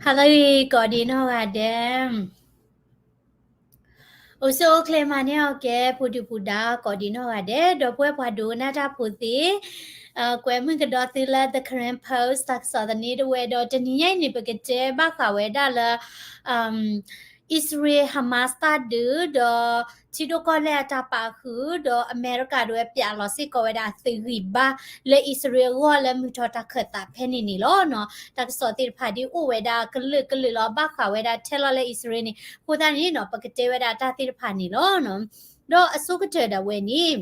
ဟါလၢအဂ့ၤ ကိးဒံးနီၢ်ဂၤဒဲး, အိၣ်ဆူၣ်အိၣ်ချ့မၤန့ၢ်အီၤကဲ ဖိဒံဖိဒါ ကိးဒံးနီၢ်ဂၤဒဲး, ဒီပုၢ်ဝဲၢ်ပှၤဒိကနၣ်တၢ်ဖိသ့ၣ်, ကွဲမုာ်ကဒီးသုလၢ The Karen Post တၢ်ကစီၣ်သန့တဝဲဒီး တနံၤညါအံၤန့ၣ် ပကတဲဘၣ်ဃးဝဲဒၣ်လၢ အံၣ်စရ့လး Hamas တၢ်ဒုး ဒီး ထံဒိၣ်ကီၢ်လဲၢ်အတၢ်ပာ်ဃုာ် ဒီးအမဲရကၤဒၣ်ဝဲပျးလီၤစ့ၢ်ကီးဝဲဒၣ်အသုးဂံၢ်ဘါ လၢအံၣ်စရ့လးအဂီၢ်လၢမုၢ်ထီၣ်တၢ်ခၢၣ်သးဖဲန့ၣ်န့ၣ်လီၤ. တၢ်ကစီၣ်သ့ၣ်တဖၣ်ဒ်အိၣ်ဝဲဒၣ်ကလုာ်ကလုာ်လီၤ ဘၣ်ဃးဝဲဒၣ်ထဲလီၤလၢအံၣ်စရ့လးန့ၣ် အဃိသတးန့ၣ်နီၤ ပကတဲဝဲဒၣ်တၢ်သ့ၣ်တဖၣ်န့ၣ်လီၤ. ဒီးအဆိကတၢၢ်ဒၣ်ဝဲန့ၣ်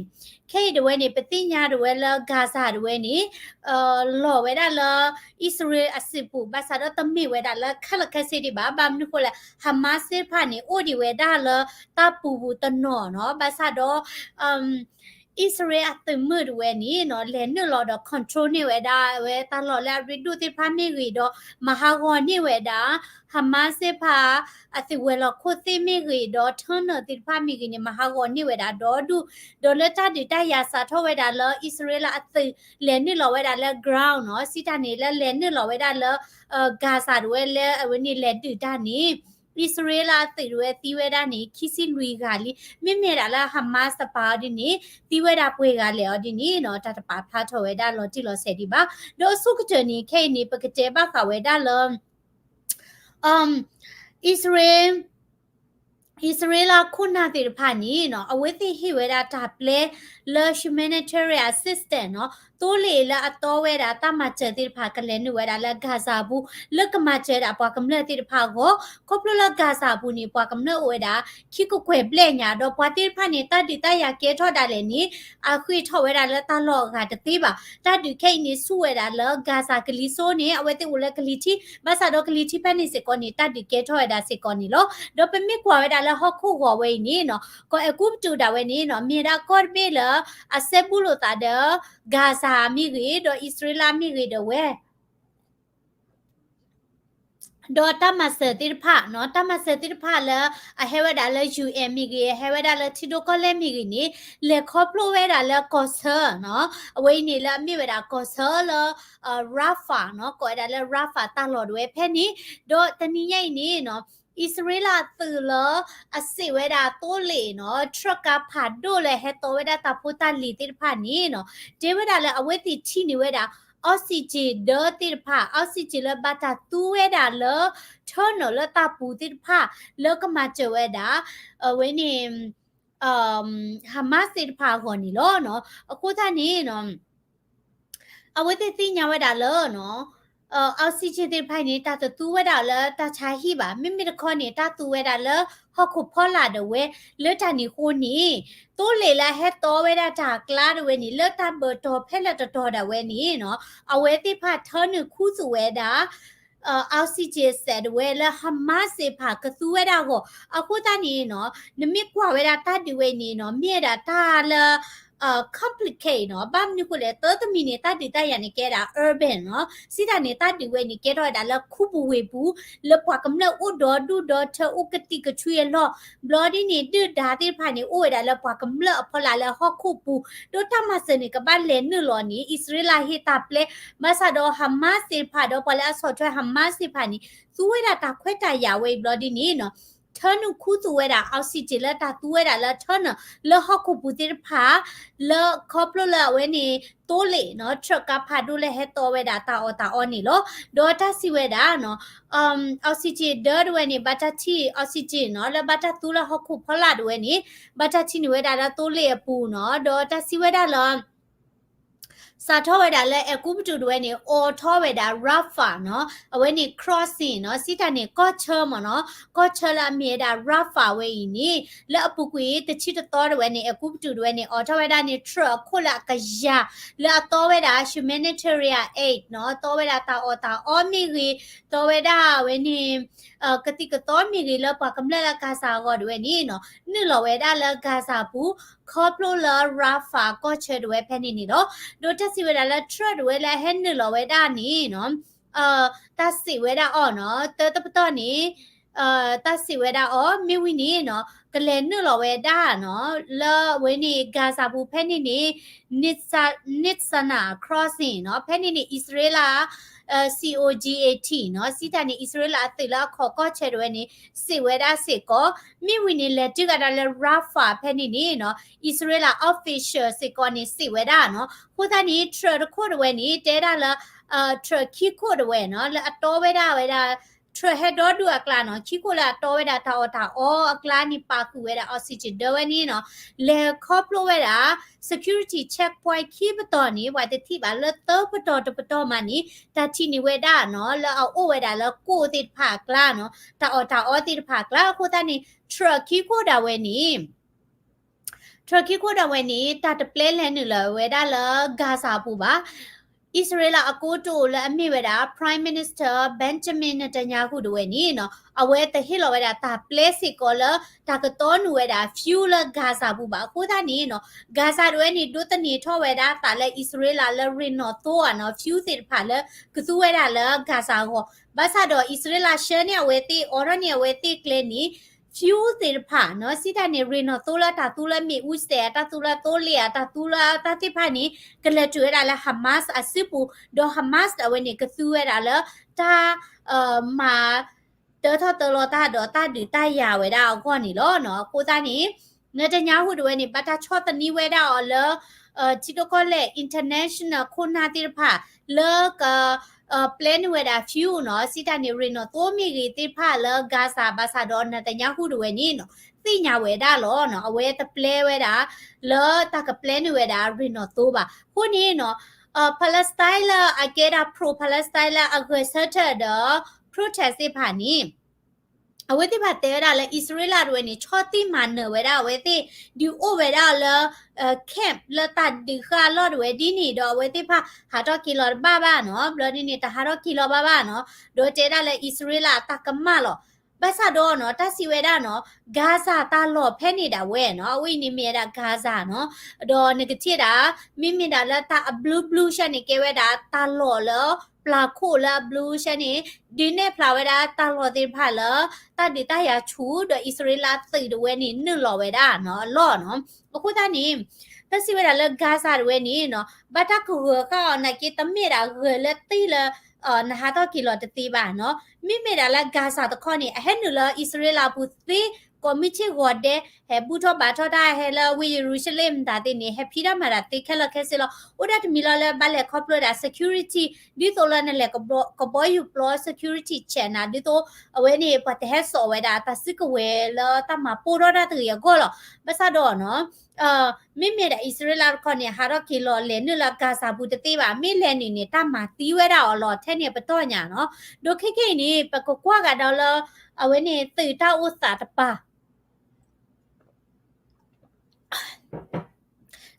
ခဲအံၤဒၣ်ဝဲန့ၣ် ပသ့ၣ်ညါဒၣ်ဝဲလၢ Gaza ဒၣ်ဝဲန့ၣ် လီၤဝဲဒၣ်လၢ အံၣ်စရ့လးအစုပူၤ ဘၣ်ဆၣ်ဒီးတမ့ၢ်ဝဲဒၣ်လၢခဲလၢာ်ခဲဆ့ဒံးဘၣ်. ဘၣ်မနုၤဃိလဲၣ် Hamas သ့ၣ်တဖၣ်န့ၣ် အိၣ်ဒံးဝဲဒၣ်လၢတၢ်ပူၤပူၤတနီၤနီၤ ဘၣ်ဆၣ်ဒီး အံၣ်စရ့လးအသုးမုၢ်ဒၣ်ဝဲန့ၣ်နီၤ လဲၤနုာ်လီၤဒီး control န့ၢ်ဝဲဒၣ်ဝဲတၢ်လီၢ်လၢအရ့ဒိၣ်သ့ၣ်တဖၣ်မ့ၢ်ဂ့ၤဒီး မၤဟးဂီၤန့ၢ်ဝဲဒၣ် Hamas သ့ၣ်တဖၣ် အသုးဝဲၤလီၢ်ခိၣ်သ့ၣ်မ့ၢ်ဂ့ၤဒီး tunnel သ့ၣ်တဖၣ်မ့ၢ်ဂ့ၤန့ၣ် မၤဟးဂီၤန့ၢ်ဝဲဒၣ်ဒီဒူၣ်, ဒီးလၢတၢ်ဒုးတၢ်ယၤစးထီၣ်ဝဲဒၣ်လၢ အံၣ်စရ့လးအသုးလဲၤနုာ်လီၤဝဲဒၣ်လၢ ground နီၤ စံးတၢ်န့ၣ်လၢလဲၤနုာ်လီၤဝဲဒၣ်လၢ Gaza ဒၣ်ဝဲလၢအဝဲန့ၣ်လဲၤဒုးတၢ်န့ၣ် အံၣ်စရ့လးအသုးဒၣ်ဝဲသံဝဲဒၣ်န့ၣ် ခံဆံလွံၢ်ဂၤလံ. မ့မ့ၢ်ဒၣ်လၢ Hamas တပၤအီၤဒ်န့ၣ် သံဝဲဒၣ်ပှဲၤဂၤလဲၣ်အီၤဒ်န့ၣ်နီၤ တၢ်တပာ်ဖျါထီၣ်ဝဲဒၣ်လီၤတံၢ်လီၤဆဲးဒံးဘၣ်. ဒီးအဆိကတၢၢ်န့ၣ် ခဲအံၤန့ၣ် ပကတဲဘၣ်ဃးဝဲဒၣ်လၢ အံၣ်စရ့လး အံၣ်စရ့လးခိၣ်နၢ်သ့ၣ်တဖၣ်န့ၣ်နီၤ အဝဲသ့ၣ်ဟ့ၣ်ဝဲဒၣ်တၢ်ပျဲလၢ humanitarian assistance နီၤ သိလ့ၣ်လၢအတီဝဲဒၣ်တၢ်မၤစၢၤသ့ၣ်တဖၣ် ကလဲၤနုာ်ဝဲဒၣ်လၢ Gaza အပူၤ လၢကမၤစၢၤဒၣ်ပှၤကမျၢၢ်သ့ၣ်တဖၣ်အဂီၢ် ခီဖျိလၢ Gaza အပူၤန့ၣ် ပှၤကမျၢၢ်အိၣ်ဝဲဒၣ် ခံကကွဲၢ်ဘျဲၣ်ညါ ဒီးပှၤသ့ၣ်တဖၣ်န့ၣ် တၢ်ဒုးတၢ်ယၤကဲထီၣ်ဒၣ်လဲာ်န့ၣ် အဃ့ၢ်ထီၣ်ဝဲဒၣ်လၢတၢ်လီၢ်အဂၤတသ့ဘၣ်. တၢ်ဒုးခဲအံၤန့ၣ် ဆူၣ်ဝဲဒၣ်လၢ Gaza ကလံၤစိးန့ၣ် အဝဲသ့ၣ်အိၣ်လၢကလံၤထံး ဘၣ်ဆၣ်ဒီးကလံၤထံးဖဲန့ၣ်စ့ၢ်ကီးန့ၣ် တၢ်ဒုးကဲထီၣ်ဝဲဒၣ်စ့ၢ်ကီးန့ၣ်လီၤ. ဒီးပမ့ၢ်ကွၢ်ဝဲဒၣ်လၢဟီၣ်ခိၣ်ဂီၤဝဲအံၤန့ၣ်နီၤ ကီၢ်အဲၤကူပတူးဒၣ်ဝဲန့ၣ်နီၤ မ့ၢ်ဝဲဒၣ်ကီၢ်တဘ့ၣ်လၢ အစဲဘူးလိာ်သးဒီး Gaza မ့ၢ်ဂ့ၤ ဒီးအံၣ်စရ့လးမ့ၢ်ဂ့ၤဒၣ်ဝဲ ဒီးတၢ်မၤစၢၤသ့ၣ်တဖၣ်နီၤ တၢ်မၤစၢၤသ့ၣ်တဖၣ်လၢ အဟဲဝဲဒၣ်လၢ ယူၣ်အ့ၣ် မ့ၢ်ဂ့ၤ အဟဲဝဲဒၣ်လၢထံဒိၣ်ကီၢ်လဲၢ်မ့ၢ်ဂ့ၤန့ၣ် လဲၤခီဖျိဝဲဒၣ်လၢကီၢ်ဆၢနီၤ အဝဲအံၤန့ၣ်လၢအမ့ၢ်ဝဲဒၣ်ကီၢ်ဆၢလၢ Rafah နီၤ ကိးဝဲဒၣ်လၢ Rafah တၢ်လီၢ်ဒၣ်ဝဲဖဲန့ၣ် ဒီးတနံၤညါအံၤန့ၣ်နီၤ အံၣ်စရ့လးအသုးလၢ အစံးဝဲဒၣ်သိလ့ၣ်နီၤ ထြၢၣ်ကါဖးဒိၣ်လၢဟဲတီဝဲဒၣ်တၢ်ဖိတၢ်လံၤသ့ၣ်တဖၣ်န့ၣ်နီၤ တဲဝဲဒၣ်လၢအဝဲသ့ၣ်ထံၣ်န့ၢ်ဝဲဒၣ် oxygen ဒၢသ့ၣ်တဖၣ် oxygen လၢဘၣ်တၢ်သူဝဲဒၣ်လၢ tunnel လၢတၢ်ပူၤသ့ၣ်တဖၣ် လၢကမၤစၢၤဝဲဒၣ် အဝဲန့ၣ် Hamas သ့ၣ်တဖၣ်အဂီၢ်န့ၣ်လီၤ. အဃိသတးန့ၣ် အဝဲသ့ၣ်သ့ၣ်ညါဝဲဒၣ်လၢ oxygen သ့ၣ်တဖၣ်အံၤန့ၣ် တၢ်တသူဝဲဒၣ်လၢတၢ်ဆါဟံၣ်ဘၣ်. မ့မ့ၢ်တခီန့ၣ် တၢ်သူဝဲဒၣ်လၢဟီၣ်ခိၣ်ဖီလာ်ဒၣ်ဝဲ လၢတၢ်န့ၣ်အဃိန့ၣ် သိလ့ၣ်လၢဟဲတီဝဲဒၣ်တၢ်အကျါဒၣ်ဝဲန့ၣ် လၢတၢ်ဘၢၣ်တီၤဖဲလဲၣ်တတီၤဒၣ်ဝဲန့ၣ်နီၤ အဝဲသ့ၣ်တဖၣ်ထၢနုာ်ခူသူၣ်ဝဲဒၣ် oxygen စဲးဒၣ်ဝဲလၢ Hamas သ့ၣ်တဖၣ်ကသူဝဲဒၣ်အဂီၢ် အဃိသတးန့ၣ်နီၤ နမ့ၢ်ကွၢ်ဝဲဒၣ်တၢ်ဒုးဝဲန့ၣ်နီၤ မ့ၢ်ဝဲဒၣ်တၢ်လၢ complicate နီၤ ဘၣ်မနုၤဃိလဲၣ် သၢတမံၤန့ၣ် တၢ်ဒုးတၢ်ယၤန့ၣ်ကဲဒၣ် urban နီၤ စံးတၢ်န့ၣ် တၢ်ဒုးဝဲန့ၣ် ကဲထီၣ်ဝဲဒၣ်လၢခူပူၤဝ့ၢ်ပူၤ လၢပှၤကမျၢၢ်အိၣ်ဒီဒူၣ်ဒီထၢအိၣ်ကသံၣ်ကဆွံအလီၢ် ဘျီဒ်န့ၣ် ဒုၣ်ဒါသ့ၣ်တဖၣ်န့ၣ် အိၣ်ဝဲဒၣ်လၢပှၤကမျၢၢ်အဖီလာ်လၢဟီၣ်ခိၣ်ပူၤ ဒီးတၢ်မၤစၢၤန့ၣ်ကဘၣ်လဲၤနုာ်လီၤန့ၣ် အံၣ်စရ့လးဟ့ၣ်တၢ်ပျဲ ဘၣ်ဆၣ်ဒီး Hamas သ့ၣ်တဖၣ်ဒီးပှၤလၢအဆီၣ်ထွဲ Hamas သ့ၣ်တဖၣ်န့ၣ် သူဝဲဒၣ်တၢ်ခွဲးတၢ်ယာ်ဝဲအံၤဘျီဒ်န့ၣ်နီၤ ထၢနုာ်ခူသူၣ်ဝဲဒၣ် oxygen လၢတၢ်သူဝဲဒၣ်လၢထၢနုာ် လၢဟီၣ်ခိၣ်ပူၤသ့ၣ်တဖၣ် လၢခီဖျိလၢအဝဲန့ၣ် သိလ့ၣ်နီၤ ထြၢၣ်ကါဖးဒိၣ်လၢဟဲတီဝဲဒၣ်တၢ်အီၣ်တၢ်အီန့ၣ်လီၤ. ဒီးတၢ်စံးဝဲဒၣ်နီၤ oxygen ဒၢတဝဲန့ၣ် ဘၣ်တၢ်ထံၣ် oxygen နီၤ လၢဘၣ်တၢ်သူလၢဟီၣ်ခိၣ်ဖီလာ်တဝဲန့ၣ် ဘၣ်တၢ်ထံၣ်န့ၢ်ဝဲဒၣ်လၢသိလ့ၣ်အပူၤနီၤ ဒီးတၢ်စံးဝဲဒၣ်လၢ စးထီၣ်ဝဲဒၣ်လၢအဲၤကူပတူးတဝဲန့ၣ် အိးထီၣ်ဝဲဒၣ် Rafah နီၤ အဝဲန့ၣ် crossing နီၤ စံးတၢ်န့ၣ် ကီၢ်ဆၢမ့ၢ်နီၤ ကီၢ်ဆၢလၢအမ့ၢ်ဝဲဒၣ် Rafah ဝဲအံၤန့ၣ် လၢအပူၤကွံာ်တဆံတသီတဝဲန့ၣ် အဲၤကူပတူးတဝဲန့ၣ် အိးထီၣ်ဝဲဒၣ်န့ၣ် ထြၢၣ်အခိၣ်လၢအကယၤ လၢအတီဝဲဒၣ် humanitarian aid နီၤ တီဝဲဒၣ်တၢ်အီၣ်တၢ်အီမ့ၢ်ဂ့ၤ တီဝဲဒၣ်ဝဲန့ၣ် ကသံၣ်ကသီမ့ၢ်ဂ့ၤလၢပှၤကမျၢၢ်လၢ Gaza အဂီၢ်တဝဲန့ၣ်နီၤ နုာ်လီၤဝဲဒၣ်လၢ Gaza ပူၤ ခီဖျိလၢ Rafah ကီၢ်ဆၢတဝဲဖဲန့ၣ်န့ၣ်လီၤ. ဒီးတၢ်စံးဝဲဒၣ်လၢ ထြၢၣ်တဝဲလၢအဟဲနုာ်လီၤဝဲဒၣ်န့ၣ်နီၤ တၢ်စံးဝဲဒၣ်အီၤနီၤ တၢတပတီၢ်န့ၣ် တၢ်စံးဝဲဒၣ်အီၤ မ့ၢ်ဝံၤန့ၣ်နီၤ ကလဲၤနုာ်လီၤဝဲဒၣ်နီၤ လၢအဝဲန့ၣ် Gaza ပူၤဖဲန့ၣ်န့ၣ် Nitzana crossing နီၤ ဖဲန့ၣ်န့ၣ် အံၣ်စရ့လး COGAT နီၤ, စံးတၢ်န့ၣ် အံၣ်စရ့လးအသုးလၢအခီၣ်ကီၢ်ဆၢတဝဲန့ၣ် စံးဝဲဒၣ်စ့ၢ်ကီး, မ့ၢ်ဝံၤန့ၣ် လဲၤတုၤဂၤဒၣ်လၢ Rafah ဖဲန့ၣ်န့ၣ်နီၤ, အံၣ်စရ့လး official စ့ၢ်ကီးန့ၣ် စံးဝဲဒၣ်နီၤ. အဃိသတးန့ၣ် truck တခိၣ်တဝဲန့ၣ် တဲဒၣ်လၢ truck ခံခိၣ်တဝဲနီၤ, လၢအတီဝဲဒၣ်ဝဲဒၣ် truck ဟဲဒီဒူၣ်အကျါနီၤ, ခံခိၣ်လၢအတီဝဲဒၣ်တၢ်အီၣ်တၢ်အီအကျါန့ၣ် ပာ်ဃုာ်ဝဲဒၣ် oxygen ဒၢဝဲန့ၣ်နီၤ, လဲၤခီဖျိဝဲဒၣ် security checkpoint ခံပတီၢ်န့ၣ် ပှၤတထံၣ်ဘၣ်လၢသၢပတီၢ်တပတီၢ်မးန့ၣ် တၢ်ထံၣ်န့ၢ်ဝဲဒၣ်နီၤ လၢအအိၣ်ဝဲဒၣ်လၢကိၣ်သ့ၣ်တဖၣ်အကျါနီၤ, တၢ်အီၣ်တၢ်အီသ့ၣ်တဖၣ်အကျါ. အဃိသတးန့ၣ် truck ခံခိၣ်ဒၣ်ဝဲန့ၣ် truck ခံခိၣ်ဒၣ်ဝဲန့ၣ် တၢ်တပျဲလဲၤနုာ်လီၤဝဲဒၣ်လၢ Gaza ပူၤဘၣ်. အံၣ်စရ့လးအကိတိာ်လၢအမ့ၢ်ဝဲဒၣ် Prime Minister Benjamin Netanyahu တဝဲန့ၣ်နီၤ, အဝဲတဟ့ၣ်လီၤဝဲဒၣ်တၢ်ပျဲစ့ၢ်ကီးလၢ တၢ်ကတီနုာ်ဝဲဒၣ် fuel လၢ Gaza ပူၤဘၣ်. အဃိသတးန့ၣ်နီၤ Gaza တဝဲန့ၣ် ဒိးသန့ၤထီၣ်ဝဲဒၣ်သးလၢအံၣ်စရ့လးလၢရ့ၣ်နီၣ်သိဧါနီၤ, fuel သ့ၣ်တဖၣ်လၢကသူဝဲဒၣ်လၢ Gaza အဂီၢ်, ဘၣ်ဆၣ်ဒီးအံၣ်စရ့လးဆှၢန့ၢ်အဝဲသ့ၣ် အိးထီၣ်န့ၢ်အဝဲသ့ၣ်ကျဲန့ၣ် fuel သ့ၣ်တဖၣ်နီၤ, စံးတၢ်န့ၣ် ရ့ၣ်နီၣ်သိလၢတၢ်သူလၢမ့ၣ်အူစဲးဧါ, တၢ်သူလၢသိလ့ၣ်ဧါ, တၢ်သူလၢတၢ်သ့ၣ်တဖၣ်န့ၣ် ကလဲၤတုၤဝဲဒၣ်လၢ Hamas အစုပူၤ, ဒီး Hamas တဝဲန့ၣ် ကသူဝဲဒၣ်လၢ တၢ် မၤ တၢထီၣ်တၢလီၤတၢ်ဒီးတၢ်ဒုးတၢ်ယၤဝဲဒၣ်အဂီၢ်န့ၣ်လီၤ. အဃိသတးန့ၣ် Netanyahu တဝဲန့ၣ် ဘၣ်တၢ်ဆီၣ်သနံးဝဲဒၣ်အီၤလၢ ထံဒိၣ်ကီၢ်လဲၢ် international ခိၣ်နၢ်သ့ၣ်တဖၣ် လၢက ပျဲနုာ်ဝဲဒၣ် fuel နီၤ, စံးတၢ်န့ၣ် ရ့ၣ်နီၣ်သိမ့ၢ်ဂ့ၤသ့ၣ်တဖၣ်လၢ Gaza ဘၣ်ဆၣ်ဒီး Netanyahu တဝဲန့ၣ်နီၤ သ့ၣ်ညါဝဲဒၣ်လီၤ. အဝဲတပျဲဝဲဒၣ် လၢတၢ်ကပျဲနုာ်ဝဲဒၣ်ရ့ၣ်နီၣ်သိဘၣ်. အဃိန့ၣ်နီၤ Palestine လၢအကဲဒၣ် pro Palestine လၢအဂဲၤဆၢထၢၣ်ဒီး protest သ့ၣ်တဖၣ်န့ၣ် အဝဲသ့ၣ်တဖၣ်တဲဝဲဒၣ်လၢ အံၣ်စရ့လးတဝဲန့ၣ် ဆီၣ်တံၢ်မၤနၢၤဝဲဒၣ်အဝဲသ့ၣ် ဒုးအိၣ်ဝဲဒၣ်လၢ camp လၢတၢ်ဒုးဃာ်အလီၢ်တဝဲဒ်န့ၣ်ဒီး အဝဲသ့ၣ်တဖၣ်ဟးထီၣ်က့ၤလီၤတဘၣ်ဘၣ်နီၤ, ဘျီဒ်န့ၣ် တဟးထီၣ်က့ၤလီၤဘၣ်ဘၣ်နီၤ, ဒီးတဲဒၣ်လၢအံၣ်စရ့လးအတၢ်ကမၣ်လီၤ. ဘၣ်ဆၣ်ဒီးနီၤ တၢ်စံးဝဲဒၣ်နီၤ Gaza တၢ်လီၢ်ဖဲန့ၣ်ဒၣ်ဝဲနီၤ, အဝဲအံၤန့ၣ်မ့ၢ်ဝဲဒၣ် Gaza နီၤ, ဒီးနကထံၣ်ဒၣ် မ့မ့ၢ်ဒၣ်လၢတၢ်အဘျုးဘျုးဆၢန့ၣ် ကဲဝဲဒၣ်တၢ်လီၢ်လၢ ပျၢၤခိၣ်လၢအဘျုးဆၢန့ၣ် ဒုးနဲၣ်ဖျါဝဲဒၣ်တၢ်လီၢ်သ့ၣ်တဖၣ်လၢ တၢ်ဒုးတၢ်ယၤဆူၣ် ဒီးအံၣ်စရ့လးသုးတဝဲန့ၣ် နုာ်လီၤဝဲဒၣ်နီၤ အလီၢ်နီၤ. အဃိသတးန့ၣ် တၢ်စံးဝဲဒၣ်လၢ Gaza တဝဲန့ၣ်နီၤ ဘၣ်တၢ်ကဂၢၤဃာ်အီၤနာ်က့ တမ့ၢ်ဒၣ်ဂၢၤလၢသ့လၢ နဟးထီၣ်က့ၤလီၤတသ့ဘၣ်နီၤ. မ့မ့ၢ်ဒၣ်လၢ Gaza တခီန့ၣ် အဟဲနုာ်လၢအံၣ်စရ့လးပူၤသ့ ကိးမုၢ်ဆ့ၣ်ဂီၤဒဲး ဟဲဘူၣ်ထီၣ်ဘါထီၣ်တၢ်ဟဲလၢဝ့ၢ်ယရူၤၡလ့ၣ်မတၤသ့န့ၣ် ဟဲဖံးတၢ်မၤတၢ်သ့ခဲလၢာ်ခဲဆ့လီၤ. အိၣ်ဒၣ်တမံၤလီၤလၢဘၣ်လဲၤခီဖျိဝဲဒၣ် security ဒ်သိးလၢနလဲၤကဘီယူၤပျီ security check နၤ ဒ်သိး အဝဲန့ၣ် ပှၤတဟဲစိာ်ဝဲဒၣ်တၢ်စုကဝဲၤလၢတၢ်မၤပိၢ်ထီၣ်တၢ်တဂ့ၤအဂီၢ်လီၤ. ဘၣ်ဆၣ်ဒီးနီၤ မ့မ့ၢ်ဒၣ်အံၣ်စရ့လးတခီန့ၣ် ဟးထီၣ်က့ၤလီၤလဲၤနုာ်လၢ Gaza ပူၤတသ့ဘၣ်, မ့ၢ်လဲၤနုာ်န့ၣ် တၢ်မၤသံဝဲဒၣ်အီၤလီၤ ထဲန့ၣ်အပတီၢ်ညါနီၤ. ဒီးခဲကနံၣ်အံၤန့ၣ် ပကကွၢ်ကဒီးလၢ အဝဲန့ၣ်သုးတၢ်အိၣ်သးတပၤ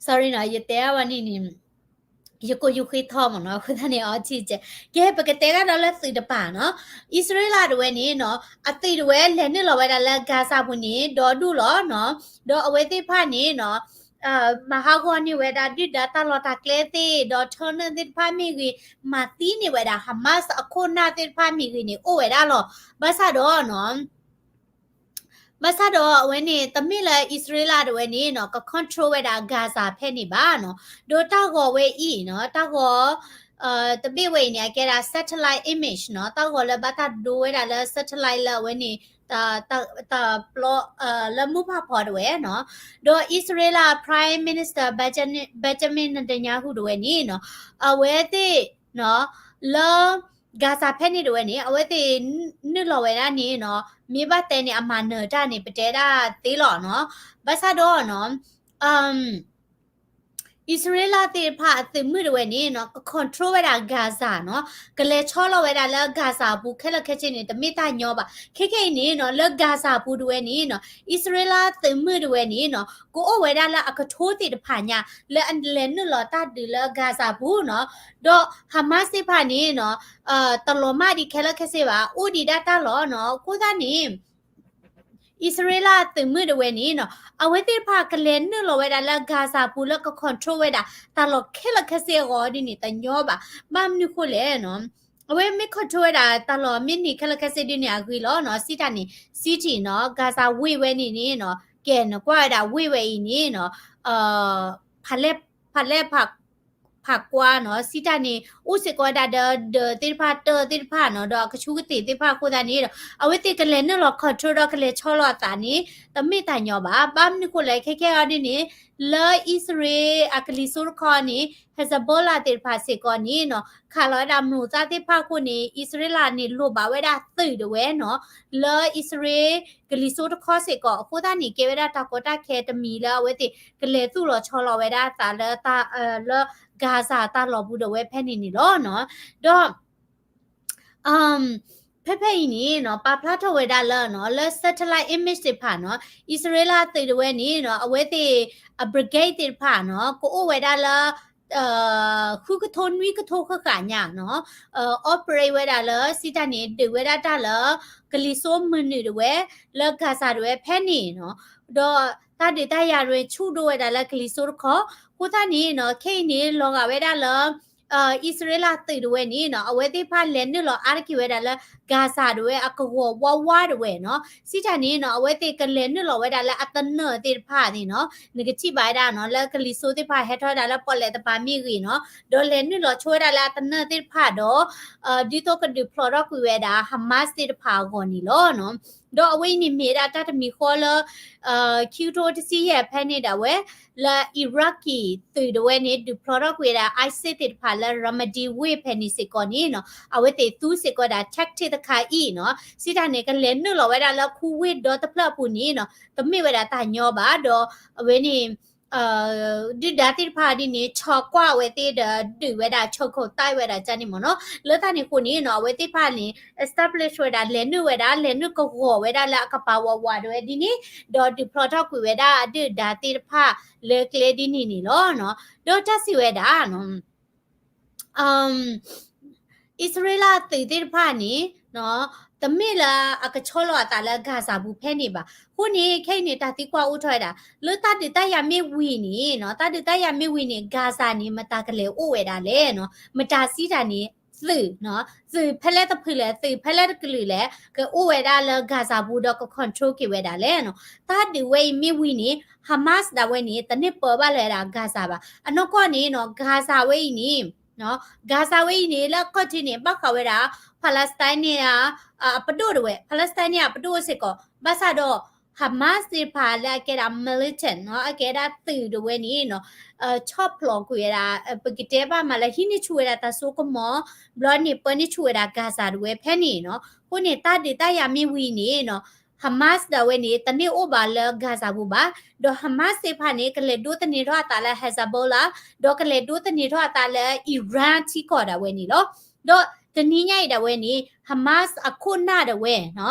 sorry နီၤ ယတဲအဝဲန့ၣ်န့ၣ် ယကိးယူၤဃ့ထီမ့ၢ်နီၤ, အဃိသတးန့ၣ် အီထံကဲ ကဲ ပကတဲကဒီးလၢသုးတပၤနီၤ. အံၣ်စရ့လးတဝဲန့ၣ်နီၤ အသုးတဝဲလဲၤနုာ်လီၤဝဲဒၣ်လၢ Gaza ပူၤန့ၣ် ဒီဒူၣ်လီၤနီၤ. ဒီးအဝဲသ့ၣ်တဖၣ်န့ၣ်နီၤ မၤဟးဂီၤန့ၢ်ဝဲဒၣ်ဒုၣ်ဒါတၢ်လီၢ်တၢ်ကျဲသ့ၣ် ဒီး tunnel သ့ၣ်တဖၣ်မ့ၢ်ဂ့ၤ မၤသံန့ၢ်ဝဲဒၣ် Hamas အခိၣ်နၢ်သ့ၣ်တဖၣ်မ့ၢ်ဂ့ၤန့ၣ် အိၣ်ဝဲဒၣ်လီၤ. ဘၣ်ဆၣ်ဒီးနီၤ ဘၣ်ဆၣ်ဒီးအဝဲန့ၣ် တမ့ၢ်လၢအံၣ်စရ့လးတဝဲန့ၣ်နီၤ က control ဝဲဒၣ် Gaza ဖဲန့ၣ်ဘၣ်နီၤ. ဒီးတၢ်ဂီၤဝဲအံၤနီၤ တၢ်ဂီၤ တဘ့ၣ်ဝဲအံၤန့ၣ် အကဲဒၣ် satellite image နီၤ, တၢ်ဂီၤလၢဘၣ်တၢ်ဒိဝဲဒၣ်လၢ satellite လၢအဝဲန့ၣ် တၢ်ပျီ လၢမုၢ်ဖးဖီတဝဲနီၤ. ဒီးအံၣ်စရ့လး Prime Minister Benjamin Netanyahu တဝဲန့ၣ်နီၤ အဝဲသ့ၣ်နီၤ လၢ Gaza ဖဲန့ၣ်တဝဲန့ၣ် အဝဲသ့ၣ်နုာ်လီၤဝဲဒၣ်န့ၣ်နီၤ မ့ၢ်ဘၣ်တဲန့ၣ် အမၤနၢၤတၢ်န့ၣ် ပတဲဒၣ်သ့လီၤနီၤ. ဘၣ်ဆၣ်ဒီးနီၤ အံၣ်စရ့လးသ့ၣ်တဖၣ်အသုးမုၢ်တဝဲန့ၣ်နီၤ က control ဝဲဒၣ် Gaza နီၤ, ကလဲၤဆီလီၤဝဲဒၣ်လၢ Gaza ပူၤခဲလၢာ်ခဲဆ့န့ၣ် တမ့ၢ်တၢ်ညီဘၣ်. ခဲခဲအံၤန့ၣ်နီၤ လၢ Gaza ပူၤတဝဲန့ၣ်နီၤ အံၣ်စရ့လးသုးမုၢ်တဝဲန့ၣ်နီၤ ကအိၣ်ဝဲဒၣ်လၢအကထိသ့ၣ်တဖၣ်ညါ လၢအလဲၤနုာ်လီၤတၢ်ဒုးလၢ Gaza ပူၤနီၤ, ဒီး Hamas သ့ၣ်တဖၣ်န့ၣ်နီၤ တလီၤမၢ်ဒံးခဲလၢာ်ခဲဆ့ဘၣ်, အိၣ်ဒံးဒၣ်တၢ်လီၤနီၤ. အဃိသတးန့ၣ် အံၣ်စရ့လးသုးမုၢ်တဝဲန့ၣ်နီၤ အဝဲသ့ၣ်တဖၣ်ကလဲၤနုာ်လီၤဝဲဒၣ်လၢ Gaza ပူၤလၢက control ဝဲဒၣ် တၢ်လီၢ်ခဲလၢာ်ခဲဆ့အဂီၢ်ဒ်န့ၣ် တညီဘၣ်. ဘၣ်မနုၤဃိလဲၣ်နီၤ အဝဲမ့ၢ် control ဝဲဒၣ်တၢ်လီၢ်မ့ၢ်န့ၢ်ခဲလၢာ်ခဲဆ့ဒ်န့ၣ်အဂ့ၢ်လီၤနီၤ. စံးတၢ်န့ၣ် city နီၤ Gaza ဝ့ၢ်ဝဲန့ၣ်န့ၣ်နီၤ ကဲနကွၢ်ဝဲဒၣ်ဝ့ၢ်ဝဲအံၤန့ၣ်နီၤ ဖးလဲၢ် ဖးလဲၢ်ဖး ဖးကွၢ်နီၤ, စံးတၢ်န့ၣ် အိၣ်စ့ၢ်ကီးဝဲဒၣ်ဒီး ဒၢးသ့ၣ်တဖၣ် တၢသ့ၣ်တဖၣ်နီၤ, ဒီးအကဆူးကသ့ၣ်သ့ၣ်တဖၣ်အဃိသတးန့ၣ်ဒီး အဝဲသ့ၣ်ကလဲၤနုာ်လီၤ control ဒီးကလဲၤဆီလီၤအသးန့ၣ် တမ့ၢ်တၢ်ညီဘၣ်. ဘၣ်မနုၤဃိလဲၣ် ခဲခဲအံၤဒ်န့ၣ် လၢအံၣ်စရ့လးအကလံၤစိးတခီန့ၣ် Hezbollah သ့ၣ်တဖၣ်စ့ၢ်ကီးန့ၣ်နီၤ ခးလီၤဝဲဒၣ်မျိာ်သၣ်သ့ၣ်တဖၣ်အဃိန့ၣ် အံၣ်စရ့လးန့ၣ် လိၣ်ဘၣ်ဝဲဒၣ်သုးဒၣ်ဝဲနီၤ လၢအံၣ်စရ့လးကလံၤစိးတခီစ့ၢ်ကီး အဃိသတးန့ၣ် ကဲဝဲဒၣ်တၢ်ကီတၢ်ခဲတမံၤလၢအဝဲသ့ၣ်ကလဲၤသူၣ်လီၤဆီလီၤဝဲဒၣ်အသးလၢ လၢ Gaza တၢ်လီၢ်ပူၤဒၣ်ဝဲဖဲန့ၣ်န့ၣ်လီၤနီၤ. ဒီး ဖဲဖဲအံၤန့ၣ်နီၤ ပာ်ဖျါထီၣ်ဝဲဒၣ်လၢနီၤ လၢ satellite image သ့ၣ်တဖၣ်နီၤ အံၣ်စရ့လးသုးဒၣ်ဝဲန့ၣ်နီၤ အဝဲသ့ၣ်အ brigade သ့ၣ်တဖၣ်နီၤ ကအိၣ်ဝဲဒၣ်လၢ ဃုကထိနွံကထိဃၣ်ဃၣ်ညါနီၤ operate ဝဲဒၣ်လၢ စံးတၢ်န့ၣ် ဒုးဝဲဒၣ်တၢ်လၢ ကလံၤစိးမုၢ်နုာ်ဒၣ်ဝဲ လၢ Gaza ဒၣ်ဝဲဖဲန့ၣ်နီၤ ဒီးတၢ်ဒုးတၢ်ယၤဒၣ်ဝဲဆူၣ်ဒိၣ်ဝဲဒၣ်လၢကလံၤစိးတခီ အဃိသတးန့ၣ်နီၤ ခဲအံၤန့ၣ် လီၤဂာ်ဝဲဒၣ်လၢ အံၣ်စရ့လးသုးဒၣ်ဝဲန့ၣ်နီၤ အဝဲသ့ၣ်တဖၣ်လဲၤနုာ်လီၤအါတက့ၢ်ဝဲဒၣ်လၢ Gaza ဒၣ်ဝဲအကဝီၤဝါဝါဒၣ်ဝဲနီၤ စံးတၢ်န့ၣ်နီၤ အဝဲသ့ၣ်ကလဲၤနုာ်လီၤဝဲဒၣ်လၢအသနၢၣ်သ့ၣ်တဖၣ်န့ၣ်နီၤ နကထံၣ်ဘၣ်ဝဲဒၣ်နီၤ လၢကလံၤစိးသ့ၣ်တဖၣ်ဟဲထီၣ်ဝဲဒၣ်လၢပီၣ်လဲၣ်တပၤမ့ၢ်ဂ့ၤနီၤ ဒီးလဲၤနုာ်လီၤဆိဝဲဒၣ်လၢအသနၢၣ်သ့ၣ်တဖၣ်ဒီး ဒ်သိးကဒုးဖျိးထီၣ်ကွံာ်ဝဲဒၣ် Hamas သ့ၣ်တဖၣ်အဂီၢ်န့ၣ်လီၤနီၤ ဒီးအဝဲအံၤန့ၣ်မ့ၢ်ဝဲဒၣ်တၢ်တမံၤဃီလၢ ခံကထိတဆံယဲၢ်ဖဲန့ၣ်ဒၣ်ဝဲ လၢ Iraqi သုးဒၣ်ဝဲန့ၣ် ဒုးဖျိးထီၣ်ကွံာ်ဝဲဒၣ် ISIS သ့ၣ်တဖၣ်လၢ Ramadi ဝ့ၢ်ဖဲန့ၣ်စ့ၢ်ကီးန့ၣ်နီၤ အဝဲသ့ၣ်သူစ့ၢ်ကီးဒၣ် tactic တခါအံၤနီၤ စံးတၢ်န့ၣ် ကလဲၤနုာ်လီၤဝဲဒၣ်လၢခူဝ့ၢ်ဒီတဖျၢၣ်အပူၤန့ၣ်နီၤ တမ့ၢ်ဝဲဒၣ်တၢ်ညီဘၣ်ဒီး အဝဲန့ၣ် ဒုၣ်ဒါသ့ၣ်တဖၣ်ဒ်န့ၣ် ဆီကွၢ်ဝဲသ့ၣ်ဒီးဒုးဝဲဒၣ် ဆီခိၣ်သၣ်ဝဲဒၣ်ကန့ၣ်မ့ၢ်နီၤ လၢတၢ်န့ၣ်အဃိန့ၣ်နီၤ အဝဲသ့ၣ်တဖၣ်န့ၣ် establish ဝဲဒၣ် လဲၤနုာ်ဝဲဒၣ် လဲၤနုာ်ကဝီၤဝဲဒၣ်လၢအကပၤဝးဝးဒၣ်ဝဲဒ်န့ၣ် ဒီးဒုးဖျိးထီၣ်ကွံာ်ဝဲဒၣ်အဒုၣ်ဒါသ့ၣ်တဖၣ်လၢကျဲဒ်န့ၣ်န့ၣ်လီၤနီၤ ဒီးတၢ်စံးဝဲဒၣ်နီၤ အံၣ်စရ့လးသုးသ့ၣ်တဖၣ်န့ၣ် တမ့ၢ်လၢအကဆီလီၤအသးလၢ Gaza ပူၤဖဲန့ၣ်ဘၣ်. အဃိန့ၣ် ခဲအံၤန့ၣ် တၢ်သံကွၢ်အိၣ်ထီၣ်ဝဲဒၣ် လၢတၢ်ဒုးတၢ်ယၤမ့ၢ်ဝံၤန့ၣ် တၢ်ဒုးတၢ်ယၤမ့ၢ်ဝံၤန့ၣ် Gaza န့ၣ် မတၤကလဲၤအိၣ်ဝဲဒၣ်လဲၣ်နီၤ. မတၤစံးတၢ်န့ၣ် သုး သုးဖဲလဲၣ်တဖုလဲၣ် သုးဖဲလဲၣ်တကလုာ်လဲၣ် ကအိၣ်ဝဲဒၣ်လၢ Gaza ပူၤဒီးက control က့ၤဝဲဒၣ်လဲၣ်နီၤ. တၢ်ဒုးဝဲအံၤမ့ၢ်ဝံၤန့ၣ် Hamas ဒၣ်ဝဲန့ၣ် တန့ၢ်ပၢဘၣ်လၢၤဝဲဒၣ် Gaza ဘၣ်. အနီၢ်ကီၢ်န့ၣ်နီၤ Gaza ဝဲအံၤန့ၣ် Gaza ဝဲအံၤန့ၣ် လၢအခီၣ်ထံးန့ၣ် ဘၣ်ဃးဝဲဒၣ် Palestine န့ၣ် အပဒိၣ်ဒၣ်ဝဲ Palestine န့ၣ် အပဒိၣ်စ့ၢ်ကီး ဘၣ်ဆၣ်ဒီး Hamas သ့ၣ်တဖၣ်လၢအကဲဒၣ် militant နီၤ အကဲဒၣ်သုးဒၣ်ဝဲန့ၣ်နီၤ ဆီၣ်ဖျိးကွံာ်ဝဲဒၣ် ပကတဲဘၣ်မးလၢဟံးန့ၢ်ဆူၣ်ဝဲဒၣ်တၢ်စိကမီၤ ဘျီန့ၣ်ပၢန့ၢ်ဆူၣ်ဝဲဒၣ် Gaza ဒၣ်ဝဲဖဲန့ၣ်နီၤ. အဃိန့ၣ် တၢ်ဒုးတၢ်ယၤမ့ၢ်ဝံၤန့ၣ်နီၤ Hamas ဒၣ်ဝဲန့ၣ် တန့ၢ်အိၣ်ဘၣ်လၢ Gaza ပူၤဘၣ်. ဒီး Hamas သ့ၣ်တဖၣ်န့ၣ် ကလဲၤဒိးသန့ၤထီၣ်အသးလၢ Hezbollah ဒီးကလဲၤဒိးသန့ၤထီၣ်အသးလၢ Iran ထံကီၢ်ဒၣ်ဝဲန့ၣ်လီၤ. ဒီးတနံၤညါအံၤဒၣ်ဝဲန့ၣ် Hamas အခိၣ်နၢ်ဒၣ်ဝဲ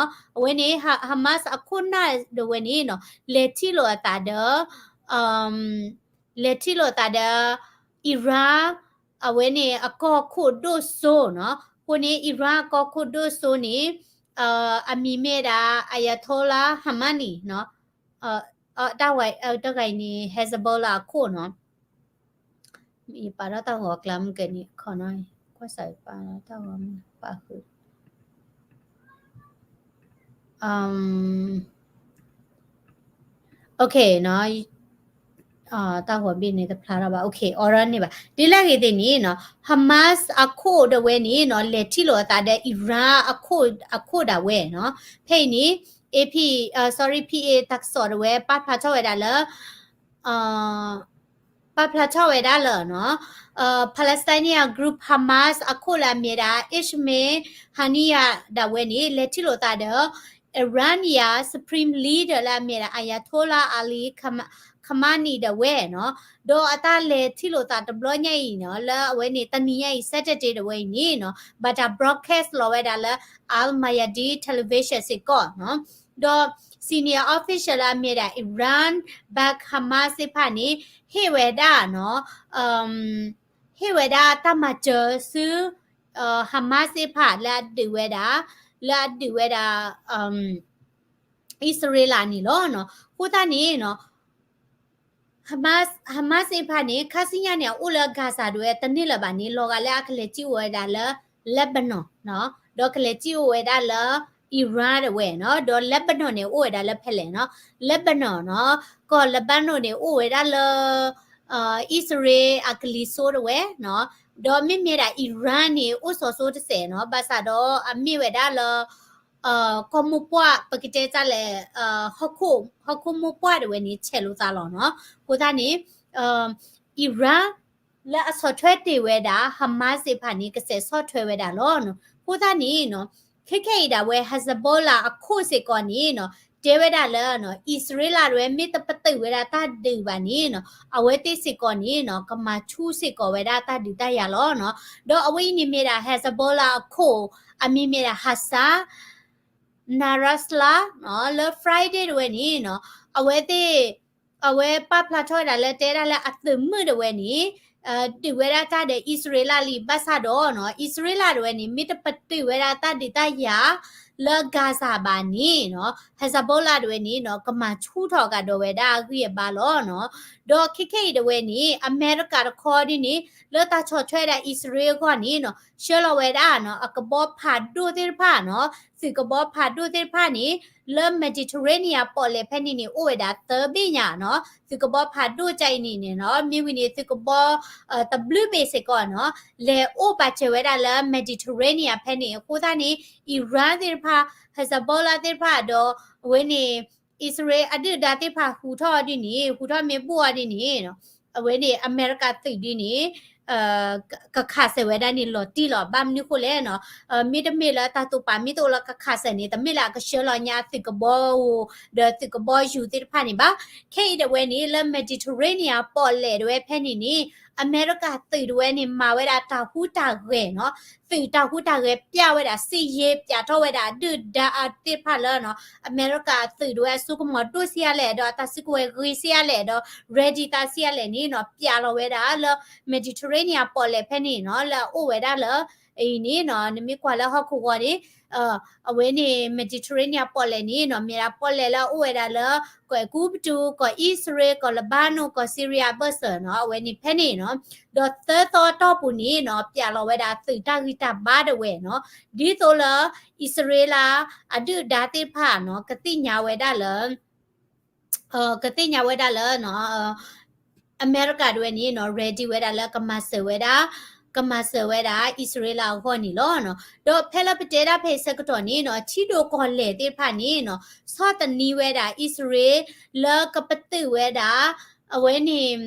အဝဲန့ၣ် Hamas အခိၣ်နၢ်ဒၣ်ဝဲန့ၣ်နီၤ လဲၤထံၣ်လိာ်အသးဒီး လဲၤထံၣ်လိာ်သးဒီး Iran အဝဲန့ၣ် အကီၢ်ခိၣ်ဒိၣ်စိနီၤ. အဃိန့ၣ် Iran အကီၢ်ခိၣ်ဒိၣ်စိန့ၣ် အမံၤမ့ၢ်ဒၣ် Ayatollah Khamenei နီၤ. တၢ်ဝဲ တဂၤအံၤန့ၣ် Hezbollah အခိၣ်နီၤ. ယပာ်ထီၣ်တၢ်ဂီၤအကျါမ့ၢ်ကဲန့ၣ် ခီနီၤ ကွၢ်စးပာ်ထီၣ်တၢ်ဂီၤမ့ၢ်ပာ်ဃုာ် OK နီၤ, တၢ်ဂီၤဘ့ၣ်န့ၣ်တဖျါထီၣ်ဘၣ်, OK အီၤဒၣ်န့ၣ်ဘၣ်. ဒ်လဲၣ်ဂ့ၤသ့ၣ်န့ၣ်နီၤ Hamas အခိၣ်ဒၣ်ဝဲန့ၣ်နီၤ လဲၤထံၣ်လိာ်အသးဒီး Iran အခိၣ်ဒၣ်ဝဲနီၤ. ဖဲအံၤန့ၣ် AP, sorry, PA တၢ်ကစီၣ်ဒၣ်ဝဲ ပာ်ဖျါထီၣ်ဝဲဒၣ်လၢ ပာ်ဖျါထီၣ်ဝဲဒၣ်လၢနီၤ Palestinian group Hamas အခိၣ်လၢအမ့ၢ်ဒၣ် Ismail Haniyeh ဒၣ်ဝဲန့ၣ် လဲၤထံၣ်လိာ်သးဒီး Iranian Supreme Leader လၢအမ့ၢ်ဒၣ် Ayatollah Ali Khamenei ဒၣ်ဝဲနီၤ. ဒီးအတၢ်လဲၤထံၣ်လိာ်သးတဘျီညါအံၤနီၤ လၢအဝဲန့ၣ် တနံၤညါအံၤ Saturday ဒၣ်ဝဲအံၤန့ၣ်နီၤ ဘၣ်တၢ် broadcast လီၤဝဲဒၣ်လၢ Al Mayadeen Television စ့ၢ်ကီးနီၤ. ဒီး senior official လၢအမ့ၢ်ဒၣ် Iran-backed Hamas သ့ၣ်တဖၣ်န့ၣ် ဟ့ၣ်ဝဲဒၣ်နီၤ ဟ့ၣ်ဝဲဒၣ်တၢ်မၤစၢၤဆူ Hamas သ့ၣ်တဖၣ်လၢအဒုးဝဲဒၣ် လၢအဒုးဝဲဒၣ် အံၣ်စရ့လးန့ၣ်လီၤနီၤ. အဃိသတးန့ၣ်နီၤ Hamas, Hamas သ့ၣ်တဖၣ်န့ၣ် ခါဆူညါန့ၣ် အအိၣ်လၢ Gaza ဒၣ်ဝဲတန့ၢ်လၢၤဘၣ်န့ၣ် လီၤဂာ်လၢအကလဲၤစံၣ်အိၣ်ဝဲဒၣ်လၢ Lebanon နီၤ ဒီးကလဲၤစံၣ်အိၣ်ဝဲဒၣ်လၢ Iran ဒၣ်ဝဲနီၤ ဒီး Lebanon န့ၣ် အိၣ်ဝဲဒၣ်လၢဖဲလဲၣ်နီၤ Lebanon နီၤ ကီၢ် Lebanon န့ၣ် အိၣ်ဝဲဒၣ်လၢ အံၣ်စရ့လးအကလံၤစိးတဝဲနီၤ, ဒီးမ့မ့ၢ်ဒၣ် Iran န့ၣ် အိၣ်စီၤစိတစဲးနီၤ, ဘၣ်ဆၣ်ဒီးအမ့ၢ်ဝဲဒၣ်လၢ ကီၢ်မိၢ်ပှၢ် ပကတဲတၢ်လဲၣ် ဟီၣ်ခိၣ်မိၢ်ပှၢ်တဝဲန့ၣ် ဆဲးလိာ်သးလီၤနီၤ. အဃိသတးန့ၣ် Iran လၢအဆီၣ်ထွဲတ့ၢ်ဝဲဒၣ် Hamas သ့ၣ်တဖၣ်န့ၣ် ကစဲးဆီၣ်ထွဲဝဲဒၣ်လီၤ. အဃိသတးန့ၣ်နီၤ ခဲခဲအံၤဒၣ်ဝဲ Hezbollah အခိၣ်စ့ၢ်ကီးန့ၣ်နီၤ တဲဝဲဒၣ်လၢ အံၣ်စရ့လးတဝဲ မ့ၢ်တပတုာ်ဝဲဒၣ်တၢ်ဒုးဘၣ်န့ၣ်နီၤ အဝဲသ့ၣ်စ့ၢ်ကီးန့ၣ်နီၤ ကမၤဆူၣ်စ့ၢ်ကီးဝဲဒၣ်တၢ်ဒုးတၢ်ယၤလီၤနီၤ. ဒီးအဝဲအံၤန့ၣ်မ့ၢ်ဒၣ် Hezbollah အခိၣ် အမံၤမ့ၢ်ဒၣ် Hassan Nasrallah နီၤ လၢ Friday တဝဲန့ၣ်နီၤ အဝဲသ့ၣ် အဝဲပာ်ဖျါထီၣ်ဝဲဒၣ်လၢတဲဒၣ်လၢအသုးမုၢ်တဝဲန့ၣ် ဒုးဝဲဒၣ်တၢ်ဒီးအံၣ်စရ့လးလံ ဘၣ်ဆၣ်ဒီးနီၤ အံၣ်စရ့လးတဝဲန့ၣ် မ့ၢ်တပတုာ်ဝဲဒၣ်တၢ်ဒုးတၢ်ယၤလၢ Gaza ဘၣ်န့ၣ်နီၤ Hezbollah တဝဲန့ၣ်နီၤ ကမၤဆူၣ်ထီၣ်ကဒီးဝဲဒၣ်အဂံၢ်အဘါလီၤနီၤ. ဒီးခဲခဲအံၤတဝဲန့ၣ် အမဲရကၤတခီဒ်န့ၣ် လၢတၢ်ဆီၣ်ထွဲဒၣ်အံၣ်စရ့လးအဂီၢ်န့ၣ်နီၤ ဆှၢလီၤဝဲဒၣ်နီၤ အကဘီဖးဒိၣ်သ့ၣ်တဖၣ်နီၤ သုးကဘီဖးဒိၣ်သ့ၣ်တဖၣ်န့ၣ် လၢ Mediterranean ပီၣ်လဲၣ်ဖဲန့ၣ်န့ၣ် အိၣ်ဝဲဒၣ်သၢဘ့ၣ်ညါနီၤ သုးကဘီဖးဒိၣ်ကအံၤန့ၣ်န့ၣ်နီၤ မ့ၢ်ဝံၤန့ၣ် သုးကဘီ တဘျုးဘ့ၣ်စ့ၢ်ကီးနီၤ လဲၤအိၣ်ပာ်စၢၤဝဲဒၣ်လၢ Mediterranean ဖဲန့ၣ် အဃိသတးန့ၣ် Iran သ့ၣ်တဖၣ် Hezbollah သ့ၣ်တဖၣ်ဒီး အဝဲန့ၣ် အံၣ်စရ့လးအဒုၣ်ဒါသ့ၣ်တဖၣ်ဟူးထီၣ်ဒ်န့ၣ် ဟူးထီၣ်မ့ၢ်ဘူၣ်အီၤဒ်န့ၣ် အဝဲန့ၣ် အမဲရကၤသုးဒ်န့ၣ် ကခးစၢၤဝဲဒၣ်န့ၣ်လီၤတံၢ်လီၤ ဘၣ်မနုၤဃိလဲၣ်နီၤ မ့တမ့ၢ်လၢတၢ်တိာ်ပာ်မ့ၢ်တအိၣ်လၢကခးစၢၤန့ၣ် တမ့ၢ်လၢအကဆှၢလီၤညါသုးကဘီဧိၤ ဒီးသုးကဘီယူၤသ့ၣ်တဖၣ်န့ၣ်ဘၣ်. ခဲအံၤတဝဲန့ၣ် လၢ Mediterranean ပီၣ်လဲၣ်တဝဲဖဲန့ၣ်န့ၣ် အမဲရကၤသုးတဝဲန့ၣ် မၤဝဲဒၣ်တၢ်ဟူးတၢ်ဂဲၤနီၤ သုးတၢ်ဟူးတၢ်ဂဲၤပျဲဝဲဒၣ် စစ်ရေး ပျဲထီၣ်ဝဲဒၣ်အဒုၣ်ဒါသ့ၣ်တဖၣ်လၢနီၤ အမဲရကၤသုးတဝဲအစိကမီၤဒိၣ်ဆံးအါလဲၣ် ဒီးအတၢ်စုကဝဲၤဂ့ၤဆံးအါလဲၣ် ဒီး ready သးဆံးအါလဲၣ်န့ၣ်နီၤ ပျဲလီၤဝဲဒၣ်လၢ Mediterranean ပီၣ်လဲၣ်ဖဲန့ၣ်နီၤ လၢအအိၣ်ဝဲဒၣ်လၢ အံၤန့ၣ်နီၤ နမ့ၢ်ကွၢ်လၢဟီၣ်ခိၣ်ဂီၤန့ၣ် အဝဲန့ၣ် Mediterranean ပီၣ်လဲၣ်န့ၣ်နီၤ မ့ၢ်ဒၣ်ပီၣ်လဲၣ်လၢအအိၣ်ဝဲဒၣ်လၢ ကီၢ်အဲၤကူပတူး ကီၢ်အံၣ်စရ့လး ကီၢ်လဘါနိၣ် ကီၢ်စံရံယါအဘၢၣ်စၢၤနီၤ အဝဲန့ၣ်ဖဲန့ၣ်နီၤ ဒီးသၢသီအတီၢ်ပူၤန့ၣ်နီၤ ပျဲလီၤဝဲဒၣ်သုးတၢ်ဂံၢ်တၢ်ဘါတဝဲနီၤ ဒ်သိးလၢ အံၣ်စရ့လးအဒုၣ်ဒါသ့ၣ်တဖၣ်နီၤ ကသ့ၣ်ညါဝဲဒၣ်လၢ ကသ့ၣ်ညါဝဲဒၣ်လၢ အမဲရကၤတဝဲန့ၣ်နီၤ ready ဝဲဒၣ်လၢကမၤစၢၤဝဲဒၣ် ကမၤစၢၤဝဲဒၣ်အံၣ်စရ့လးအဂီၢ်န့ၣ်လီၤ. ဒီးဖဲလၢပတဲဒၣ်ဖဲအဆၢကတီၢ်န့ၣ်နီၤ ထံဒိၣ်ကီၢ်လဲၢ်သ့ၣ်တဖၣ်န့ၣ်နီၤ ဆီၣ်သနံးဝဲဒၣ်အံၣ်စရ့လး လၢကပတုာ်ဝဲဒၣ် အဝဲန့ၣ်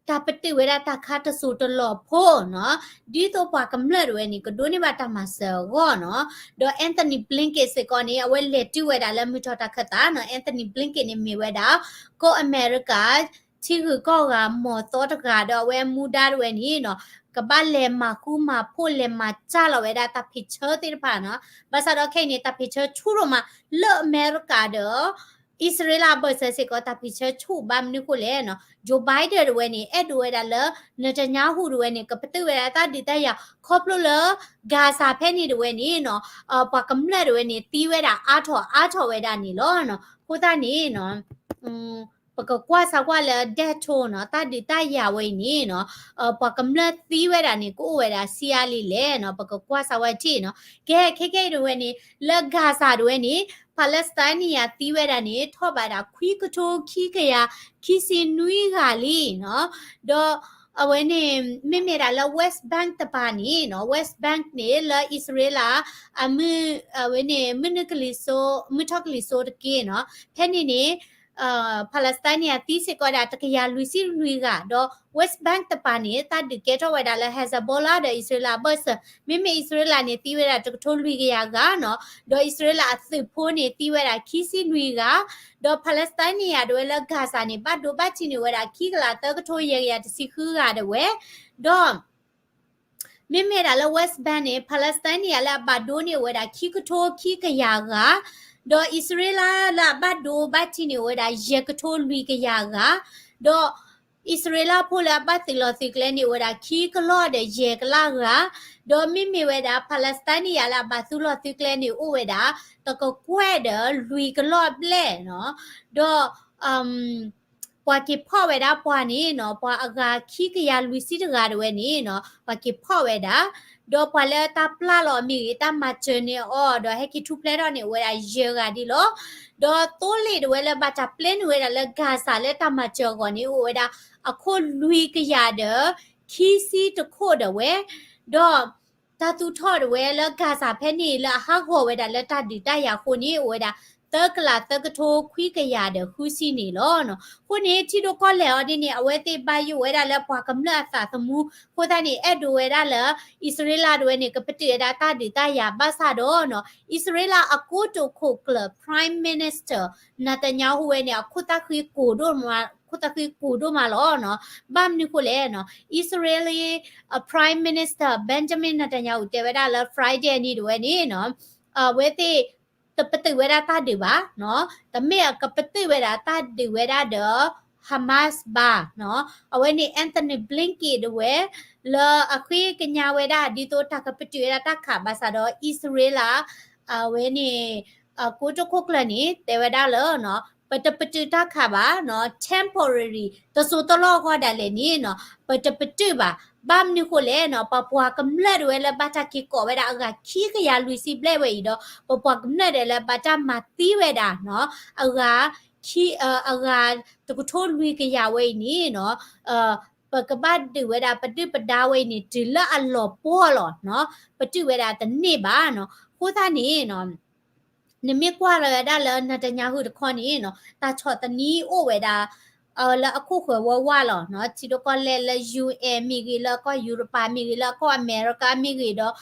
တၢ်ပတုာ်ဝဲဒၣ်တၢ်ခါတစိၤတလီၢ်ဖိနီၤ ဒ်သိးပှၤကမျၢၢ်တဝဲန့ၣ် ကဒိးန့ၢ်ဘၣ်တၢ်မၤစၢၤအဂီၢ်နီၤ. ဒီး Antony Blinken စ့ၢ်ကီးန့ၣ် အဝဲလဲၤတုၤဝဲဒၣ်လၢမုၢ်ထီၣ်တၢ်ခၢၣ်သးနီၤ Antony Blinken န့ၣ်မ့ၢ်ဝဲဒၣ် ကီၢ်အမဲရကၤ ထံဂုၤကီၢ်ဂၤမီၤသီတဂၤ ဒီးအဝဲမူဒါတဝဲန့ၣ်နီၤ ကဘၣ်လဲၤမၤဃူမၤဖိး လဲၤမၤစၢ်လီၤဝဲဒၣ်တၢ်ဖံးဆၢသ့ၣ်တဖၣ်နီၤ. ဘၣ်ဆၣ်ဒီးခဲအံၤန့ၣ် တၢ်ဖံးဆၢဆူၣ်ဒိၣ်မး လၢအမဲရကၤဒီး အံၣ်စရ့လးအဘၢၣ်စၢၤစ့ၢ်ကီး တၢ်ဖံးဆၢဆူၣ်ဘၣ်မနုၤဃိလဲၣ်နီၤ Joe Biden တဝဲန့ၣ် အဲၣ်ဒိးဝဲဒၣ်လၢ Netanyahu တဝဲန့ၣ် ကပတုာ်ဝဲဒၣ်တၢ်ဒုးတၢ်ယၤ ခီဖျိလၢ Gaza ဖဲန့ၣ်တဝဲန့ၣ်နီၤ ပှၤကမျၢၢ်တဝဲန့ၣ် သံဝဲဒၣ်အါထီၣ်အါထီၣ်ဝဲဒၣ်န့ၣ်လီၤ. အဃိသတးန့ၣ်နီၤ ပကကွၢ်စၢ်ကွၢ်လၢ death toll နီၤ တၢ်ဒုးတၢ်ယၤဝဲအံၤန့ၣ်နီၤ ပှၤကမျၢၢ်သံဝဲဒၣ်န့ၣ် ကအိၣ်ဝဲဒၣ်ဆံးအါလံလဲၣ်နီၤ ပကကွၢ်စၢ်ဝဲထံၣ်နီၤ. ကဲ ခဲကဲအံၤတဝဲန့ၣ် လၢ Gaza တဝဲန့ၣ် Palestinian သံဝဲဒၣ်န့ၣ် ထီၣ်ဘၣ်ဒၣ်ခွံကထိခံကယၤခံဆံနွံဂၤလံနီၤ. ဒီးအဝဲန့ၣ် မ့မ့ၢ်ဒၣ်လၢ West Bank တပၤန့ၣ်နီၤ West Bank န့ၣ် လၢအံၣ်စရ့လး အမုၢ် အဝဲန့ၣ် မုၢ်နုာ်ကလံၤစိး မုၢ်ထီၣ်ကလံၤစိးတက့ၢ်နီၤ ဖဲန့ၣ်န့ၣ် Palestinian သံစ့ၢ်ကီးဒၣ်တကယၤလွံၢ်ဆံလွံၢ်ဂၤ ဒီး West Bank တပၤန့ၣ် တၢ်ဒုးကဲထီၣ်ဝဲဒၣ်လၢ Hezbollah ဒီးအံၣ်စရ့လးအဘၢၣ်စၢၤ မ့မ့ၢ်အံၣ်စရ့လးန့ၣ် သံဝဲဒၣ်တကထိလွံၢ်ကယၤဂၤနီၤ ဒီးအံၣ်စရ့လးအသုးဖိန့ၣ်သံဝဲဒၣ်ခံဆံလွံၢ်ဂၤ ဒီး Palestinian တဝဲလၢ Gaza န့ၣ် ဘၣ်ဒိဘၣ်ထံးန့ၢ်ဝဲဒၣ်ခံကလးသၢကထိယဲၢ်ကယၤတဆံဃုဂၤတဝဲ ဒီး မ့မ့ၢ်ဒၣ်လၢ West Bank န့ၣ် Palestinian လၢအဘၣ်ဒိန့ၢ်အိၣ်ဝဲဒၣ်ခံကထိခံကယၤဂၤ, ဒီးအံၣ်စရ့လးလၢအဘၣ်ဒိဘၣ်ထံးန့ၢ်အိၣ်ဝဲဒၣ်ယဲၢ်ကထိလွံၢ်ကယၤဂၤ, ဒီးအံၣ်စရ့လးဖိလၢအဘၣ်သုးလီၢ်သုးကျဲန့ၣ်အိၣ်ဝဲဒၣ်ခံကလီၢ်ဒီးယဲၢ်ကလးဂၤ, ဒီးမ့မ့ၢ်ဝဲဒၣ် Palestinian လၢအဘၣ်သုးလီၢ်သုးကျဲန့ၣ်အိၣ်ဝဲဒၣ် တကကွဲၢ်ဒီးလွံၢ်ကလီၢ်ဘျဲၣ်နီၤ, ဒီး ပှၤက့ၤဖီၣ်ဝဲဒၣ်ပှၤန့ၣ်နီၤ, ပှၤအဂၤခံကယၤလွံၢ်ဆံတဂၤတဝဲန့ၣ်နီၤ, ပှၤက့ၤဖီၣ်ဝဲဒၣ်, ဒီးပှၤလၢတၢ်ပျၢ်လီၤအမ့ၢ်ဂ့ၤ တၢ်မၤစၢၤန့ၢ်အီၤ ဒီးဟဲက့ၤထူၣ်ဖျဲးထီၣ်န့ၣ် အိၣ်ဝဲဒၣ်ယဲၢ်ဂၤဒ်လီၤ. ဒီးသိလ့ၣ်ဒၣ်ဝဲလၢဘၣ်တၢ်ပျဲနုာ်ဝဲဒၣ်လၢ Gaza လၢတၢ်မၤစၢၤအဂီၢ်န့ၣ် အိၣ်ဝဲဒၣ်အခိၣ်လွံၢ်ကယၤဒီး ခံဆံတခိၣ်ဒၣ်ဝဲ, ဒီး တၢ်သူၣ်ထီၣ်ဒၣ်ဝဲလၢ Gaza ဖဲန့ၣ် လၢအဟးဂီၤဝဲဒၣ်လၢတၢ်ဒုးတၢ်ယၤအဃိန့ၣ် အိၣ်ဝဲဒၣ် သၢကလးသၢကထိခွံကယၤဒီးဃုဆံန့ၣ်လီၤ. အဃိန့ၣ် ထံဒိၣ်ကီၢ်လဲၢ်အီၤဒ်န့ၣ် အဝဲသ့ၣ်ဘၣ်ယိၣ်ဝဲဒၣ်လၢပှၤကမျၢၢ်အသးသမူ အဃိသတးန့ၣ် အဲၣ်ဒိးဝဲဒၣ်လၢ အံၣ်စရ့လးဒၣ်ဝဲန့ၣ် ကပတုာ်ဝဲဒၣ်တၢ်ဒုးတၢ်ယၤဘၣ်ဆၣ်ဒီးနီၤ အံၣ်စရ့လးအကိတိာ်ခိၣ်ကျၢၢ် Prime Minister Netanyahu ဝဲန့ၣ် အခိၣ်သၣ်ဃံကိၢ်ဒိၣ်မး ခိၣ်သၣ်ဃံကိၢ်ဒိၣ်မးလီၤနီၤ. ဘၣ်မနုၤဃိလဲၣ်နီၤ အံၣ်စရ့လး Prime Minister Benjamin Netanyahu တဲဝဲဒၣ်လၢ Friday န့ၣ်ဒၣ်ဝဲန့ၣ်နီၤ အဝဲသ့ၣ် တပတုာ်ဝဲဒၣ်တၢ်ဒုးဘၣ်နီၤ တမ့ၢ်အကပတုာ်ဝဲဒၣ်တၢ်ဒုးဝဲဒၣ်ဒီး Hamas ဘၣ်နီၤ အဝဲန့ၣ် Antony Blinken ဒၣ်ဝဲ လၢအဃ့ကညးဝဲဒၣ် ဒ်သိးတၢ်ကပတုာ်ဝဲဒၣ်တၢ်ခးဘၣ်ဆၣ်ဒီး အံၣ်စရ့လး အဝဲန့ၣ် ကိတိာ်ခိၣ်ကျၢၢ်န့ၣ် တဲဝဲဒၣ်လၢနီၤ ပတပတုာ်တၢ်ခးဘၣ်နီၤ temporary တစိၢ်တလီၢ်အဂီၢ်ဒၣ်လဲာ်န့ၣ်နီၤ ပတပတုာ်ဘၣ်. ဘၣ်မနုၤဃိလဲၣ်နီၤ ပပှၤကမျၢၢ်ဒၣ်ဝဲလၢဘၣ်တၢ်က့ၤကိးဝဲဒၣ်အဂၤခံကယၤလွံၢ်ဆံဘျဲၣ်ဝဲအံၤဒီး ပပှၤကမျၢၢ်ဒၣ်လၢဘၣ်တၢ်မၤသံဝဲဒၣ်နီၤ အဂၤ အဂၤတကထိလွံၢ်ကယၤဝဲအံၤန့ၣ်နီၤ ပကဘၣ်ဒုးဝဲဒၣ်ပဒုၣ်ပဒါဝဲအံၤန့ၣ် တုၤလၢအလီၤပှီၢ်လီၤနီၤ ပတုာ်ဝဲဒၣ်တန့ၢ်ဘၣ်နီၤ အဃိသတးန့ၣ်နီၤ နမ့ၢ်ကွၢ်လီၤဝဲဒၣ်လၢ Netanyahu တခီန့ၣ်နီၤ တၢ်ဆီၣ်သနံးအိၣ်ဝဲဒၣ် လၢအခိၣ်ဃၢၤဝးဝးလီၤနီၤ ထံဒိၣ်ကီၢ်လဲၢ်လၢ ယူၣ်အ့ၣ် မ့ၢ်ဂ့ၤ လၢကီၢ်ယူရပၤမ့ၢ်ဂ့ၤ လၢကီၢ်အမဲရကၤမ့ၢ်ဂ့ၤဒီး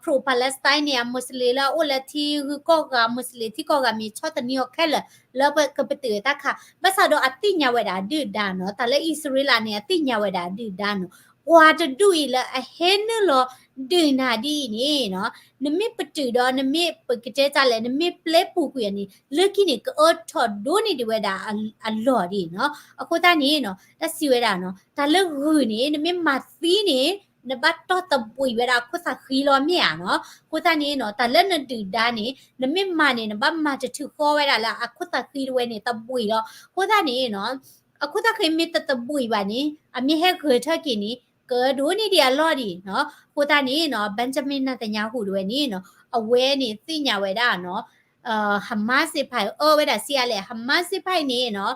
pro-Palestine န့ၣ် အ Muslim လၢအအိၣ်လၢထံဂုၤကီၢ်ဂၤ Muslim ထံကီၢ်ဂၤမ့ၢ်ဆီၣ်သနံးအီၤခဲလၢာ် လၢပကပတုာ်တၢ်ခး ဘၣ်ဆၣ်ဒီးအသ့ၣ်ညါဝဲဒၣ်အဒုၣ်ဒါနီၤ တၢ်လၢအံၣ်စရ့လးန့ၣ် အသ့ၣ်ညါဝဲဒၣ်အဒုၣ်ဒါနီၤ ပှၤတဒူၣ်အံၤလၢအဟဲနုာ်လီၤဒုးနၤဒ်အံၤန့ၣ်နီၤ နမ့ၢ်ပတုာ်ဒီးနမ့ၢ်ပကတဲတၢ်လဲၣ် နမ့ၢ်ပျဲပူၤကွံာ်အီၤန့ၣ် လၢခံန့ၣ် ကအၢထီၣ်ဒိၣ်န့ၢ်ဒံးဝဲဒၣ်အလီၢ်ဒ်အံၤနီၤ အဃိသတးန့ၣ်နီၤ တၢ်စံးဝဲဒၣ်နီၤ တၢ်လၢဂုၢ်န့ၣ် နမ့ၢ်မၤသံန့ၣ် နဘၣ်တီၢ်သဘှံးဝဲဒၣ်အခိၣ်သၣ်ဃံလီၤမ့ၢ်ဧါနီၤ အဃိသတးန့ၣ်နီၤ တၢ်လၢနဒုၣ်ဒါန့ၣ် နမ့ၢ်မၤန့ၣ် နဘၣ်မၤတထုးဃီဝဲဒၣ်လၢအခိၣ်သၣ်ဃံတဝဲန့ၣ် သဘှံးလီၤ အဃိသတးန့ၣ်နီၤ အခိၣ်သၣ်ဃံမ့ၢ်တသဘှံးဘၣ်န့ၣ် အမ့ၢ်ဟဲဂဲၤထၢၣ်က့ၤန့ၣ် ကဒိၣ်န့ၢ်ဒံးအလီၢ်ဒံးနီၤ အဃိသတးန့ၣ်နီၤ Benjamin Netanyahu တဝဲန့ၣ်နီၤ အဝဲန့ၣ်သ့ၣ်ညါဝဲဒၣ်နီၤ Hamas သ့ၣ်တဖၣ်အၢဝဲဒၣ်စံးအါလဲၣ် Hamas သ့ၣ်တဖၣ်အံၤန့ၣ်နီၤ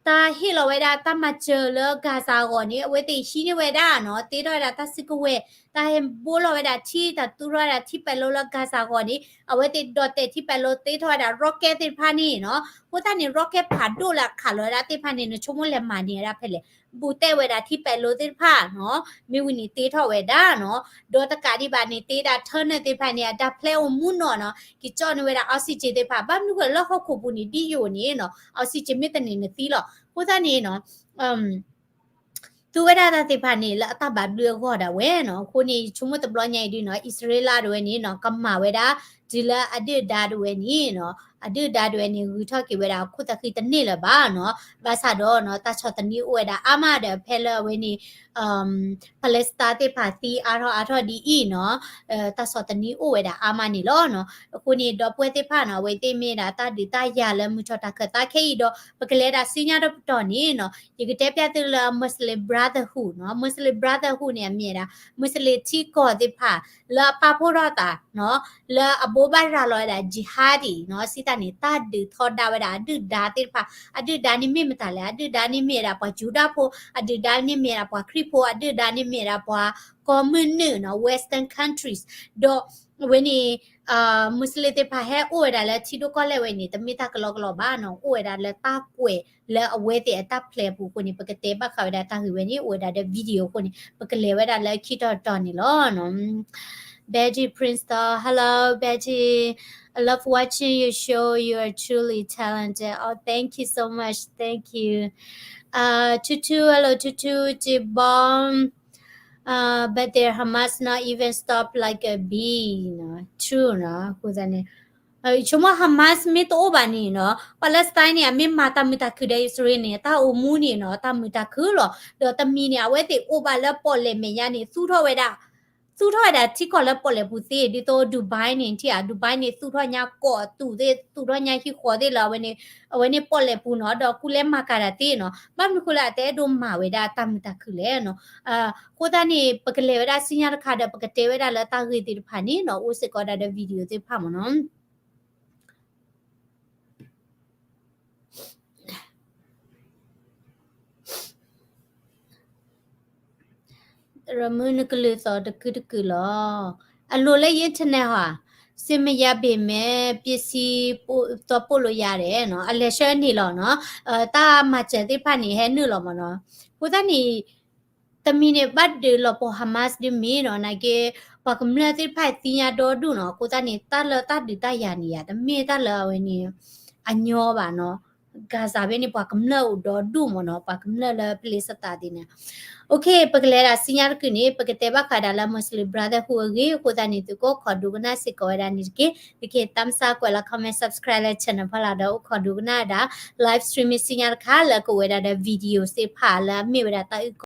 တၢ်ဟ့ၣ်လီၤဝဲဒၣ်တၢ်မၤစၢၤလၢ Gaza အဂီၢ်န့ၣ် အဝဲသ့ၣ်ဟံးန့ၢ်ဝဲဒၣ်နီၤ တ့ထီၣ်ဝဲဒၣ်တၢ်စုကဝဲၤ တၢ်ဟဲဘိလီၤဝဲဒၣ်ထံ တၢ်သူၣ်ထီၣ်ဝဲဒၣ်ထံပဲာ်လိလၢ Gaza အဂီၢ်န့ၣ် အဝဲသ့ၣ်ဒီၣ်တဲာ်ထံပဲာ်လိသ့ထီၣ်ဝဲဒၣ် rocket သ့ၣ်တဖၣ်န့ၣ်နီၤ အဃိသတးန့ၣ် rocket ဖးဒိၣ်လၢအခးလီၤဝဲဒၣ်သ့ၣ်တဖၣ်န့ၣ် နဆိကမိၣ်လဲၤမၤန့ၢ်ဝဲဒၣ်ဖဲလဲၣ် ဘူးတဲာ်ဝဲဒၣ်ထံပဲာ်လိသ့ၣ်တဖၣ်နီၤ မ့ၢ်ဝံၤန့ၣ်တ့ထီၣ်ဝဲဒၣ်နီၤ ဒီးတကးဒံးဘၣ်န့ၣ် တ့ဒၣ် tunnel သ့ၣ်တဖၣ်န့ၣ် အတၢ်ဖျဲးအိၣ်မူနီၢ်နီၤ က့ၤကၠီန့ၢ်ဝဲဒၣ် oxygen သ့ၣ်တဖၣ် ဘၣ်မနုၤဃိလၢဟီၣ်ခိၣ်ပူၤန့ၣ် ဒ်ယိာ်န့ၣ်နီၤ oxygen မ့ၢ်တန့ၢ်နသံလီၤ အဃိသတးန့ၣ်နီၤ သူဝဲဒၣ်တၢ်သ့ၣ်တဖၣ်န့ၣ် လၢအတၢ်ဘၣ်ဘျုးအဂီၢ်ဒၣ်ဝဲနီၤ အဃိန့ၣ် ယဆိကမိၣ်တဘျီညါအံၤဒ်နီၤ အံၣ်စရ့လးဒၣ်ဝဲန့ၣ်နီၤ ကမၤဝဲဒၣ် တုၤလၢအဒုၣ်ဒါဒၣ်ဝဲန့ၣ်နီၤ အဒုၣ်ဒါဒၣ်ဝဲန့ၣ် ဂုၤထီၣ်က့ၤဝဲဒၣ်အခိၣ်သၣ်ဃံတန့ၢ်လၢၤဘၣ်နီၤ ဘၣ်ဆၣ်ဒီးနီၤ တၢ်ဆီၣ်သနံးအိၣ်ဝဲဒၣ်အါမးဒီးဖဲလၢအဝဲန့ၣ် Palestine သ့ၣ်တဖၣ်သံအါထီၣ်အါထီၣ်ဒ်အံၤနီၤ တၢ်ဆီၣ်သနံးအိၣ်ဝဲဒၣ်အါမးန့ၣ်လီၤနီၤ အဃိန့ၣ် ဒီပုၢ်ဝဲၢ်သ့ၣ်တဖၣ်နီၤ အဝဲသ့ၣ်မ့ၢ်ဒၣ်တၢ်ဒုးတၢ်ယၤလၢမုၢ်ထီၣ်တၢ်ခၢၣ်သးခဲအံၤဒီး ပကလဲၤဒၣ်ဆူညါတပတီၢ်န့ၣ်နီၤ ယကတဲပျၢ်သုလၢ Muslim Brotherhood နီၤ Muslim Brotherhood န့ၣ် အမ့ၢ်ဝဲဒၣ် Muslim ထံကီၢ်သ့ၣ်တဖၣ် လၢအပာ်ဖှိၣ်ထီၣ်သးနီၤ လၢအဘိးဘၣ်ရၤလီၤဝဲဒၣ် jihadi နီၤ စံးတၢ်န့ၣ် တၢ်ဒုးထီဒါဝဲဒၣ်အဒုၣ်ဒါသ့ၣ်တဖၣ် အဒုၣ်ဒါန့ၣ်မ့ၢ်မတၤလဲၣ် အဒုၣ်ဒါန့ၣ်မ့ၢ်ဝဲဒၣ်ပှၤယူဒၤဖိ အဒုၣ်ဒါန့ၣ်မ့ၢ်ဝဲဒၣ်ပှၤခရံာ်ဖိ အဒုၣ်ဒါန့ၣ်မ့ၢ်ဝဲဒၣ်ပှၤကီၢ်မုၢ်နုာ်နီၤ Western countries ဒီးအဝဲန့ၣ် Muslim သ့ၣ်တဖၣ်ဟဲအိၣ်ဝဲဒၣ်လၢထံဒိၣ်ကီၢ်လဲၢ်ဝဲန့ၣ် တမ့ၢ်တၢ်ကလီကလီဘၣ်နီၤ အိၣ်ဝဲဒၣ်လၢတၢ်ကွဲးလၢအဝဲသ့ၣ်အတၢ်ဖျဲးအပူၤအဃိန့ၣ် ပကတဲဘၣ်ဃးဝဲဒၣ်တၢ်ဂ့ၢ်ဝဲန့ၣ် အိၣ်ဝဲဒၣ်ဒီး video အဃိန့ၣ် ပကလဲၤဝဲဒၣ်လၢခံတီၤတီၤန့ၣ်လီၤ. Betty Prince, hello Betty, I love watching your show. You are truly talented. Oh, thank you so much. Thank you. Uh, Tutu, hello Tutu, Jibon. Uh, but their Hamas not even stop like a bee, you know. True, no? အဃိသတးန့ၣ် ဆိကမိၣ် Hamas မ့ၢ်တအိၣ်ဘၣ်န့ၣ်နီၤ Palestine န့ၣ် အမ့ၢ်မၤတၢ်မုာ်တၢ်ခုၣ်ဒီး အံၣ်စရ့လးန့ၣ် တၢ်အိၣ်မူန့ၣ်နီၤ တၢ်မုာ်တၢ်ခုၣ်လီၤ. ဒီးတမံၤန့ၣ် အဝဲသ့ၣ်အိၣ်ဘၣ်လၢပီၣ်လဲၣ်မဲာ်ညါန့ၣ် သူၣ်ထီၣ်ဝဲဒၣ် သူၣ်ထီၣ်ဝဲဒၣ်ထံကီၢ်လၢပီၣ်လဲၣ်ပူၤသ့, ဒ်သိး Dubai န့ၣ် ထံၣ်ဧါ, Dubai န့ၣ် သူၣ်ထီၣ်ညါကီၢ်သူးသ့ၣ်, သူၣ်ထီၣ်ညါဟံၣ်ဃီသ့ၣ်လၢအဝဲန့ၣ်, အဝဲန့ၣ်ပီၣ်လဲၣ်ပူၤနီၤ, ဒီးကူလဲမၤကၤတၢ်သ့နီၤ, ဘၣ်မနုၤဃိလၢအတအဲၣ်ဒိးမၤဝဲဒၣ်တၢ်မုာ်တၢ်ခုၣ်လဲၣ်နီၤ. အဃိသတးန့ၣ် ပကလဲၤဝဲဒၣ်ဆူညါတခါဒီး ပကတဲဝဲဒၣ်လၢတၢ်ဂ့ၢ်သ့ၣ်တဖၣ်န့ၣ်နီၤ, အိၣ်စ့ၢ်ကီးဒၣ်ဒီး video သ့ၣ်တဖၣ်မ့ၢ်နီၤ. ရမုၢ်နကလုၢ်သီၣ်တကုတကုလီၤ. အလိၤလၢ internet ဟီ, စ့မယါဘ့ၣ်မဲ ပစံးသီပိၢ်လိာ်ယၤဒဲးနီၤ, အလဲၤဆှၢန့ၣ်လီၤနီၤ, တၢ်မၤစၢၤသ့ၣ်တဖၣ်န့ၣ် ဟဲနုာ်လီၤမ့ၢ်နီၤ. အဃိသတးန့ၣ် တမံၤန့ၣ် ဘၣ်ဒုးလီၤပှီၢ် Hamas ဒ်မ့ၢ်နီၤ, နာ်က့ ပှၤကမျၢၢ်သ့ၣ်တဖၣ်သ့ၣ်ညါဒီဒူၣ်နီၤ, အဃိသတးန့ၣ် တၢ်လၢတၢ်ဒုးတၢ်ယၤန့ၣ်ယၤ တမ့ၢ်တၢ်လၢအဝဲန့ၣ် အညီဘၣ်နီၤ. Gaza ဖဲန့ၣ် ပှၤကမျၢၢ်အိၣ်ဒီဒူၣ်မ့ၢ်နီၤ, ပှၤကမျၢၢ်လၢ Palestine သ့ၣ်န့ၣ်. Okay, ပကလဲၤဒၣ်ဆူညါတကုာ်န့ၣ် ပကတဲဘၣ်ဃးဒၣ်လၢ Muslim Brotherhood အဂ့ၢ်, အဃိသတးန့ၣ် သုကအိၣ်ခိးဒိကနၣ်စ့ၢ်ကီးဝဲဒၣ်န့ၣ်တက့ၢ်. သုကဟ့ၣ် thumbs up ကွဲးလီၤ comment, subscribe လၢ channel ဖီလာ်ဒီး အိၣ်ခိးဒိကနၣ်ဝဲဒၣ် live streaming ဆူညါတခါလၢကအိၣ်ဝဲဒၣ်ဒီး video သ့ၣ်တဖၣ်လၢအမ့ၢ်ဝဲဒၣ်တၢ်အုၣ်